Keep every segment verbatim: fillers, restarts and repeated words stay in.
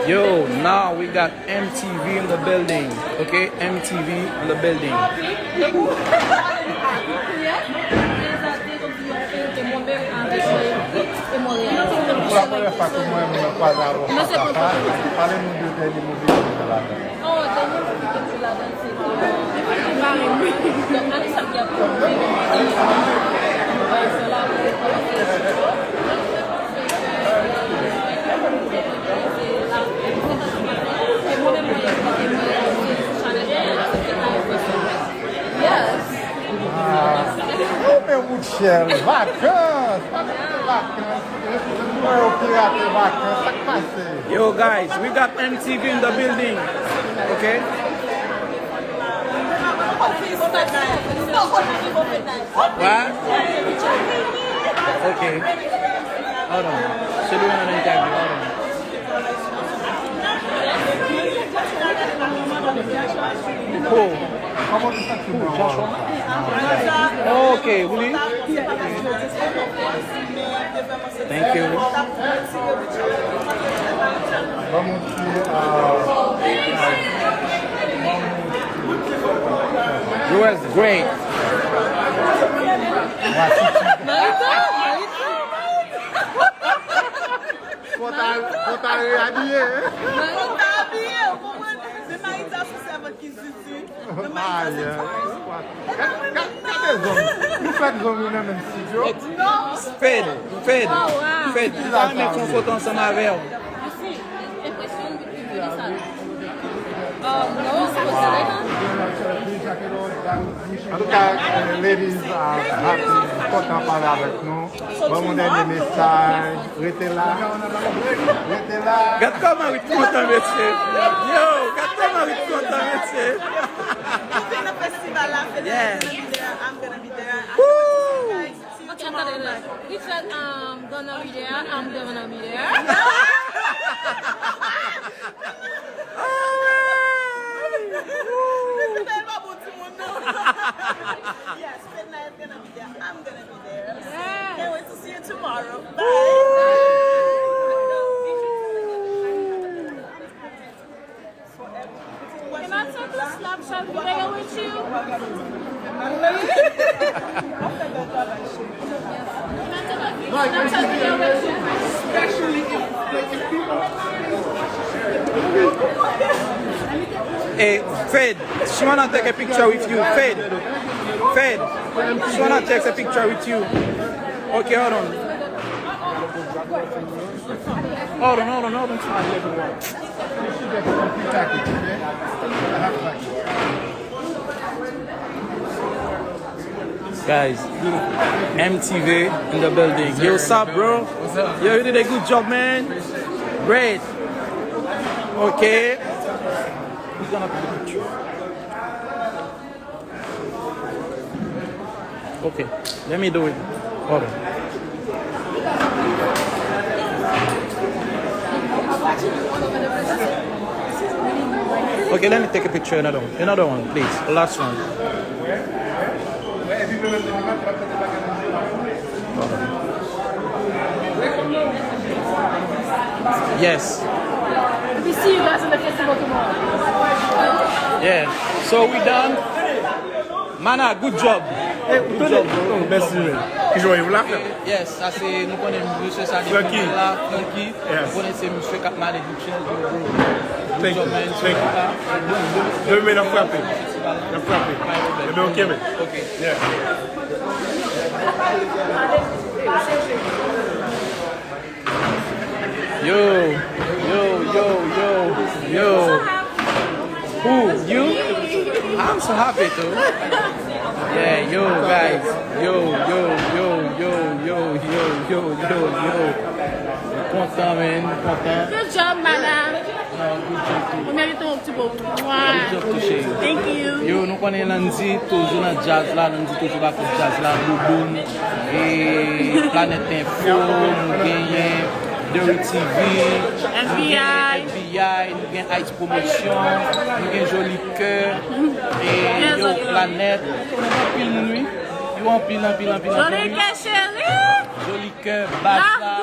Yo, now we got M T V in the building. Okay, M T V in the building. Pou la premyè fwa ke mwen menm mwen kwaze avè w fas a fas, pale nou de dènye movi ke w te jwe ladan l. Oh, dènye movi ke m jwe ladan l se Mari Mwen. Donk, ane sa ki ap vini, mwen te mete yon pwofesè la pou l kòmanse. E mwen menm mwen envite mwen sou chanèl mwen an, se te Mari Mwen. Yes. Ah, oh, men Rutshelle, vakans, pa mete vakans. Mwen yo pirate vakans, sa k pase? Yo, guys, we got M T V in the building. Okay? What? Okay. Hold on. She doing an interview. Hold on. Who? Who? Joshua? Oh, okay, really? Thank you. Ban m yon ti, ah, You was great. Marita, Marita. Fò ta, fò ta reabiye, hein? Fò ta abiye, ou konprann? Se Marita sou sèvant ki zizi. Nan Marita se tourist. Gad, gad, gade zòm. Nou fèk zòm yo nan menm estidyo. Fed, Fed, Fed. Li ta renmen fè yon foto ansanm avè w. Antouka, eh, ladies are happy, kontan pale avèk nou. Ban m yon dènye mesaj. Rete la. Rete la. Gad kòman Rit kontan, mesye. Yo, gad kòman Rit kontan, mesye. Mwen vin nan festival la, Fed is gonna be there, I'm gonna be there. I can't wait to see you tomorrow night. Richard, um, gonna be there, I'm gonna be there. Fed pa bon timoun, non. Yes, Fed night is gonna be there, I'm gonna be there. Yes. Can't wait to see you tomorrow. Bye. Can I take a Snapchat video with you? Can I take a Snapchat video with you? Hey, Fed, she wanna take a picture with you. Fed, Fed, she wanna take a picture with you. Okay, hold on. Hold on, hold on, hold on. Guys, M T V in the building. Yo, what's up, bro? What's up? Yo, you did a good job, man. Great. Okay. We're gonna put a picture. Okay, let me do it. Hold on. Okay, let me take a picture, another one. Another one, please. Last one. Yes. We see you guys in the festival tomorrow. Yeah. So we done. Mana, good job. Good job, bro. Mèsi, man. Ki jan w ye la, frè? Yes, sa se, nou konnen misye sa li la, Francky. Nou konnen se misye k ap manage Chelsea, bro. Thank you. Thank you. Demen n ap frape. N ap frape. Ebyen, ok, man. Ok. Yeah. Yo, yo, yo, yo, yo. Who? You? I'm so happy too. Yeah, yo, guys. Yo, yo, yo, yo, yo, yo, yo, yo, yo. Mwen kontan, man. Mwen kontan. Good job, madam. Ou merite yon ti bo. Good job tou, cheri. Thank you. Yo, nou konnen Landy toujou nan djaz la, Landy toujou ba kout djaz la, Bouboun, e Planèt Enfo, nou genyen Deri T V, nou genyen F B I, nou genyen Ice Promotion, nou genyen Joli Kè, e yo, Planèt, nou gen anpil moun, wi. Yo anpil, anpil, anpil, anpil, wi. Joli Kè, cheri. Joli Kè, baz la.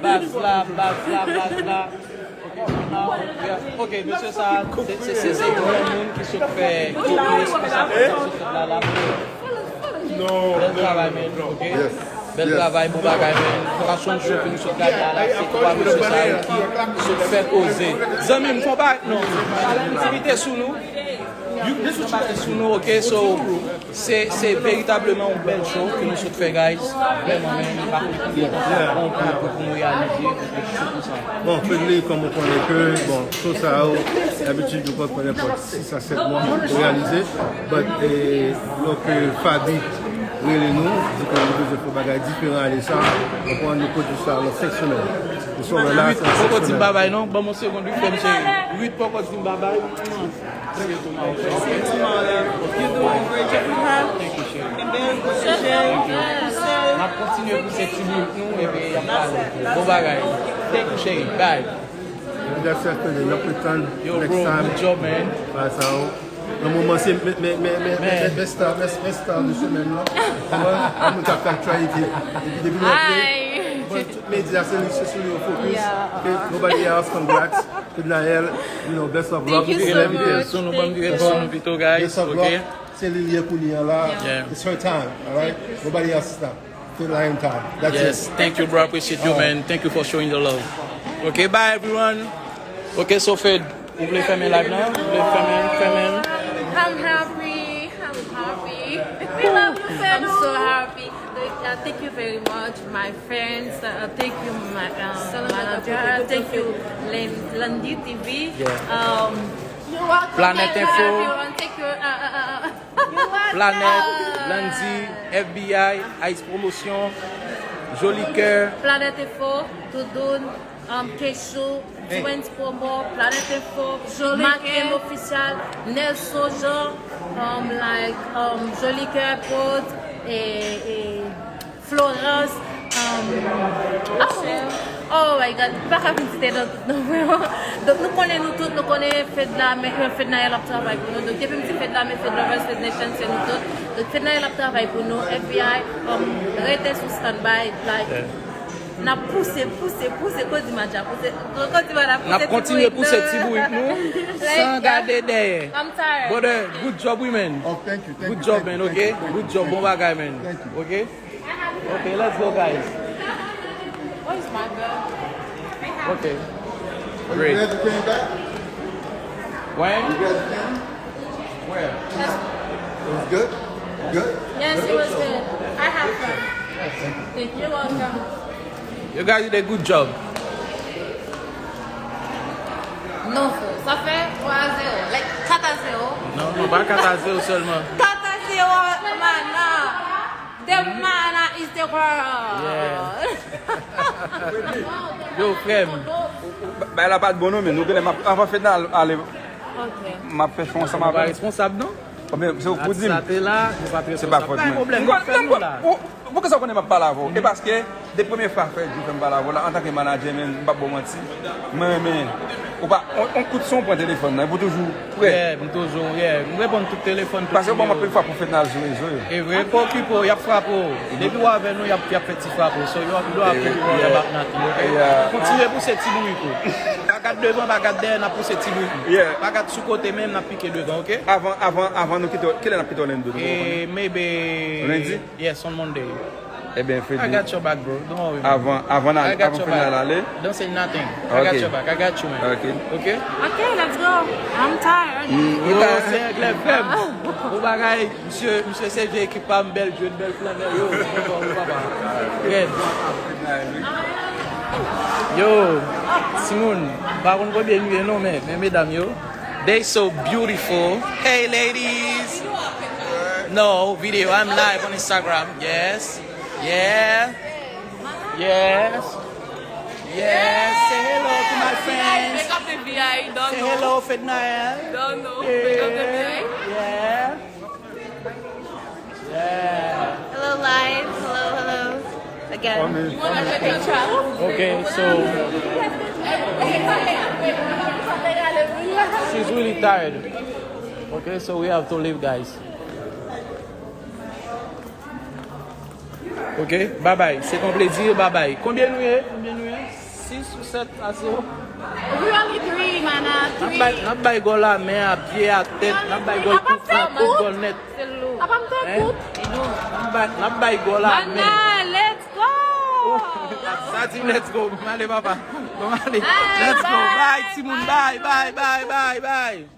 Baz la, baz la, baz la. Ok, mesye sa, se, se, se, se yon moun ki sot fè, ki sot fè, ki sot fè la, la. Bèl travay, men, ok? Bèl travay, bon bagay, men. Fashion show ke nou sot gade la, la, se twa mesye sa yo ki sot fè koze. Zanmi m, fon pa non. Yon ti pite sou nou. Yon ti pite sou nou, ok? So, Se, se veritableman yon bèl show ke nou sot fè, guys. Vrèman, men, li pa konplis. Bon, pou, pou, pou nou reyalize, se pou sa. Bon, Fedly, kòm ou konnen ke, bon, show sa yo, dabitid, yo pran nenpòt sis a sèt mwa pou reyalize. But, eh, lòske Faby rele nou, di ke nou bezwen fè bagay diferan ane sa, nou pran nou pwodui sa nan senk semèn. Nou sot la, se nan senk semèn. Ruth, poko di m babay, non? Ban m yon segonn, wi, frè m cheri. Ruth, poko di m babay. N ap kontinye pouse ti bout nou, epi y ap pale. Bon bagay. Thank you, cheri. Bye. Anivèsè Fedly, n ap retann next time. Yo, bro, good job, man. Nan moman se men, men, men, men, men, men star, men, men star de semèn nan. Yon moun k ap fè aktyalite. Epi depi nou antre, bon, tout medya, se li, se sou li yo focus. Yeah. Ok, nobody else, congrats. Fednaelle, you know, best of luck. Thank you so much. Sou nou, ban m vire sou nou pito, guys. Best of luck. Se li l ye kounye a la. Yeah. It's her time, all right? Nobody else is now. Fednaelle time. That's it. Yes, thank you, bro. Appreciate you, man. Thank you for showing the love. Ok, bye, everyone. Ok, so Fed, ou vle fèmen live nan? Ou vle fèmen, fèmen? I'm happy. I'm happy. We love you, Fed. I'm so happy. Thank, uh, thank you very much, my friends. Uh, thank you, my, uh, manager. Thank you, Lan-, Landy T V. Yeah. Um, Planèt Info. Everyone. Thank you. Uh, uh, uh, uh. Planèt, Landy, F B I, Ice Promotion, Joli Cœur. Planèt Info, Doudoun, um, Kechou, Twins Promo, Planèt Info, Makem Official, Nelson Jean, um, like, um, Joli Cœur Prod, e, e, Florence, um, oh, oh my God, m pa ka fin site non tout non, vrèman. Donk, nou konnen nou tout, nou konnen Fedla, men, euh, Fednaelle ap travay pou nou. Donk, depi m di Fedla, men Fed Lovers, Fed Nation, se nou tout. Donk, Fednaelle ap travay pou nou, F B I, um, rete sou standby, like, n ap pouse, pouse, pouse, Kodimadja, pouse, Kodimadja, pouse ti bourik nou. N ap kontinye pouse ti bourik nou, san gade dèyè. I'm tired. Brother, good job, wi, man. Oh, thank you, thank you, thank you, thank you. Good job, man, ok? Good job, bon bagay, man. Thank you. Ok? Okay, let's go, guys. Where's my girl? Okay. Are you glad you came back? When? You glad you came? Where? It was good? Good? Yes, it was good. I had fun. Thank you. You're welcome. You guys did a good job. Non, frè. Sa fè twa a zewo. Like, kat a zewo. Non, non, pa kat a zewo sèlman. Kat a zewo, mana. The mana is the world. Yeah. Yo, frè m. Ba-, bagay la pa t bon non, men nou genlè m ap, avan fèt la ale. Ok. M ap fè fon ansanm avè w. Nou pa responsab non. Bon, men se ou k pou di m. Atis la te la, nou pa t responsab. Se pa fòt mwen. Pa gen pwoblèm, nou fè nou la. Ou, poukisa w konnen m ap pale avè w? E paske, depi premye fwa Fedly fè m pale avè w la, antanke manadjè, men m p ap ba w manti, mwen renmen ou pa, on, on kout son, pran telefòn nan, epi w toujou prè. Yeah, m toujou, yeah. M reponn tout telefòn, tout nimewo. Paske ou ban m anpil fwa pou fèt nan al sou rezo yo. E vre, pa okipe w, y ap frape w. Depi w avè nou, y ap, y ap fè ti frape w. So, you don't have to worry about nothing, ok? Kontinye pouse ti bourik ou. Pa gad devan, pa gad dèyè, n ap pouse ti bourik nou. Yeah. Pa gad sou kote menm, n ap pike devan, ok? Avan, avan, avan nou kite, kilè n ap kite Orlando? E, maybe Lendi? Yes, on Monday. Ebyen, Fedly. I got your back, bro. Don't worry, man. Avan, avan n al, avan fèt la ale. Don't say nothing. I got your back. I got you, man. Ok. Ok? Ok, let's go. I'm tired. Yo, se Anglè fè m. Bon bagay, misye, misye se vye ekip pa m, bèl jwèt, bèl flannè. Yo, bon, bon, papa. Red. Yo, timoun, m pa konn konbyen nou ye non, men, men medam yo. They so beautiful. Hey, ladies. No, video. I'm live on Instagram. Yes. Yeah. Yes. Yes. Say hello to my friends. Say hello, Fednaelle. Yeah. Yeah. Hello, live. Hello, hello. Again. Okay, so she's really tired. Okay, so we have to leave, guys. Ok, babay. Se ton plezi, babay. Konbyen nou ye? Konbyen nou ye? Sis ou sèt a zewo. We only three, man. Uh, N ap three. bay, n ap bay gòl a men, a pye, a tèt, n ap bay gòl Apa kou fran, fè tout kout? gòl nèt. Apa m fè Hein? Kout? N ap bay, n ap bay gòl a men. Mana, let's go! Sa di let's go. M ale papa. Bon, m ale. Bye, Let's go. bye, Bye, timoun. Bye, bye, bye, bye, bye.